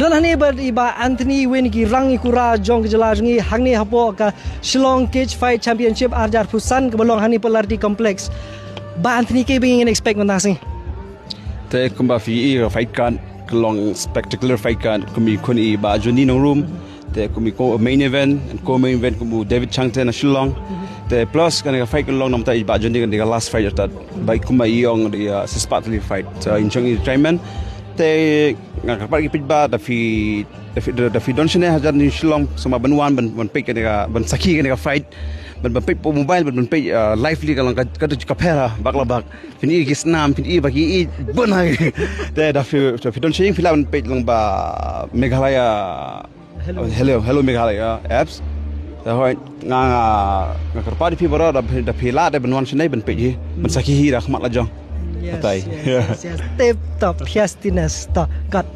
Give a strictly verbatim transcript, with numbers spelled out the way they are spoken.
Don hangne bad i Bah Anthony, wei na ki rang i kura jong ka jylla jong ngi, hangne hapoh ka Shillong Cage Fight Championship ar hajar arphew san kaba long hangne Polarity Complex. Bah Anthony, kaei ba ngin expect mynta ka sngi? Te kumba phi i ka fight card ka long spectacular fight card, kum i khun i Bah Johnny Nongrum. Te kum i ko main event and co-main event kum u David Changte na Shillong. Te plus kane ka fight ka long namar i Bah Johnny kane ka last fight tat. Ba kumba i ong da, uh, sispat li fight. So in chong entertainment. Te nga ka pat ki peit ba da phi da phi da phi don shane hajan ni Shillong, sama ban wan ban ban peit kane ka, ban sakhi kane ka fight. Ban ban peit po mobile ban ban peit, uh, live li ka long ka ka ka phera bak la bak. Phin i ki snam, phin i ba ki i bun ha. Te da phi da phi don shane phi la ban peit long ba Meghalaya. Hello. Hello, hello Meghalaya apps. Te hoi nga nga nga kyrpad phi baroh da phi da phi la da ban wan shane ban peit hi. Ban sakhi hi da khmat la jong. Yes, Batai. Yes, yes, yes. Tip top, yes, Tinas, top, got.